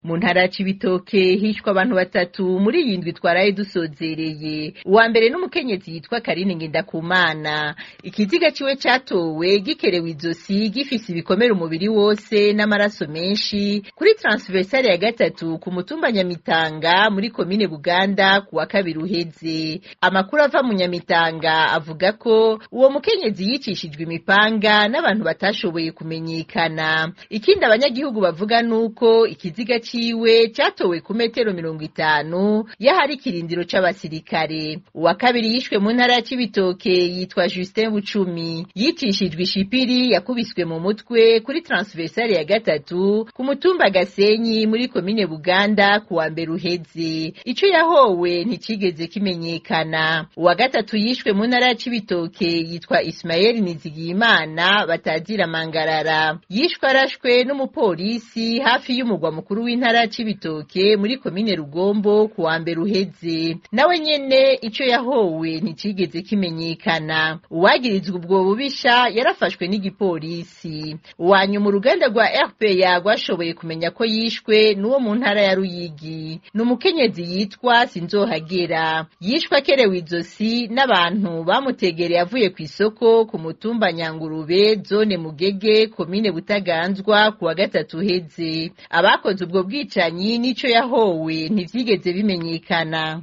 Mu ntara ya Cibitoke hishwe abantu batatu muri iyi ndwi twaraye dusozereye. Uwa mbere n'umukenyezi yitwa Karine Ngendakumana. Ikiziga ciwe catowe gikerewe izosi, gifise ibikomere umubiri wose n'amaraso menshi, kuri transversale ya gatatu ku mutumba Nyamitanga muri komine Buganda kuwa kabiri uheze. Amakuru ava mu Nyamitanga avuga ko uwo mukenyezi yicishijwe imipanga n'abantu batashoboye kumenyekana. Ikindi abanyagihugu bavuga nuko ikiziga ciwe catowe ku metero 50 y'ahari ikirindiro c'abasirikare. Uwa kabiri yishwe mu ntara ya Cibitoke yitwa Justin Bucumi, yicishijwe ishipiri yakubiswe mu mutwe kuri transversale ya gatatu ku mutumba Gasenyi muri komine Buganda kuwa mbere uheze. Ico yahowe nticigeze kimenyekana. Uwa gatatu yishwe mu ntara ya Cibitoke yitwa Ismael Nizigiyimana batazira Mangarara, yishwe arashwe n'umupolisi hafi y'umugwa mukuru w'intara ya Cibitoke muri komine Rugombo kuwa mbere uheze. Nawe nyene ico yahowe nticigeze kimenyekana. Uwagirizwa ubwo bubisha yarafashwe n'igipolisi. Uwanyuma uruganda rwa RPA rwashoboye kumenya ko yishwe n'uwo mu ntara ya Ruyigi, ni umukenyezi yitwa Sinzohagera, yishwe akerewe izosi n'abantu bamutegereye avuye kw'isoko ku mutumba Nyangurube, zone Mugege, komine Butaganzwa kuwa gatatu uheze. Abakoze ubwo bwicanyi n'ico yahowe ntivyigeze bimenyekana.